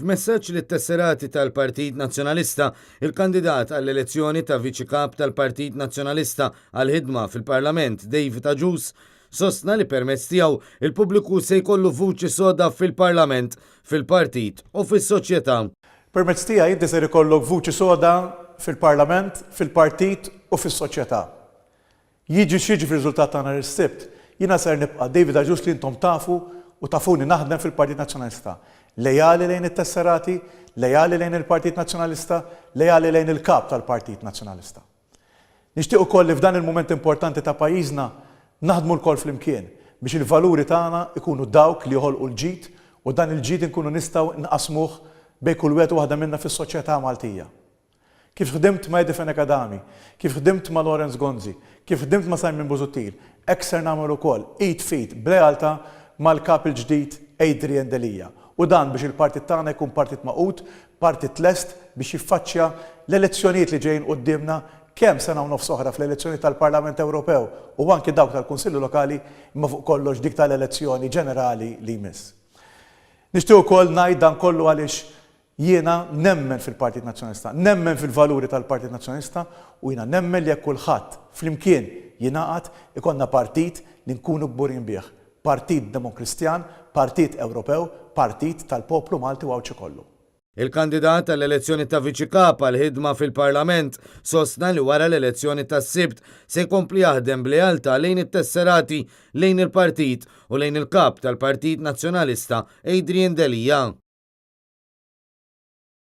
F'messaġġ lit-tesserati tal-Partit Nazzjonalista, il-kandidat għall-elezzjoni ta' Viċi Kap tal-Partit Nazzjonalista għall-ħidma fil-Parlament David Agius sostna li permezz tiegħu il-pubbliku se jkollu vuċi soda fil-Parlament, fil-partit u fis-soċjetà. Permezz tiegħi inti ser ikollok vuċi soda fil-Parlament, fil-partit u fis-soċjetà. Jiġi x'jiġi fir-riżultat ta' nhar is-Sibt, jiena ser nibqa' David Agius li intom tafu u tafuni naħdem fil-Partit Nazzjonalista. Lejali lejn it-tesserati, lejali lejn il-Partit Nazzjonalista, lejali lejn il-Kap tal-Partit Nazzjonalista. Nixtieq ukoll li f'dan il-mument importanti ta' pajjiżna naħdmu lkoll flimkien biex il-valuri tagħna jkunu dawk li joħolqu l-ġid u dan il-ġid inkunu nistgħu nqassmuh bejn kull wieħed u waħda minna fis-soċjetà Maltija. Kif ħdimt ma' Eddie Fenech Adami, kif ħdimt ma' Lawrence Gonzi, kif ħdimt ma' Simon Busuttil, hekk ser nagħmel ukoll, id f'id, b'lealtà mal-Kap il-ġdid Adrian Delia. U dan biex il-partit tagħna jkun partit magħqud, partit lest biex jiffaċċja l-elezzjonijiet li ġejjin quddiemna kemm sena u nofs oħra fl-elezzjonijiet tal-Parlament Ewropew u anki dawk tal-Kunsilli Lokali imma fuq kollox dik tal-elezzjoni ġenerali li jmiss. Nixtieq ukoll ngħid dan kollu għaliex Jiena nemmen fil-Partit Nazzjonalista, nemmen fil-valuri tal-Partit Nazzjonalista u jiena nemmen li jekk kulħadd flimkien jingħaqad ikollna partit li nkunu kburin bih. Partit Demokristjan, partit Ewropew, partit tal-poplu Malti u Għawdxi kollu. Il-kandidat għall-elezzjoni ta' Viċi Kap għall-ħidma fil-Parlament sostna li wara l-elezzjoni tas-Sibt se jkompli jaħdem b'lealtà lejn it-tesserati, lejn il-partit u lejn il-Kap tal-Partit Nazzjonalista Adrian Delia.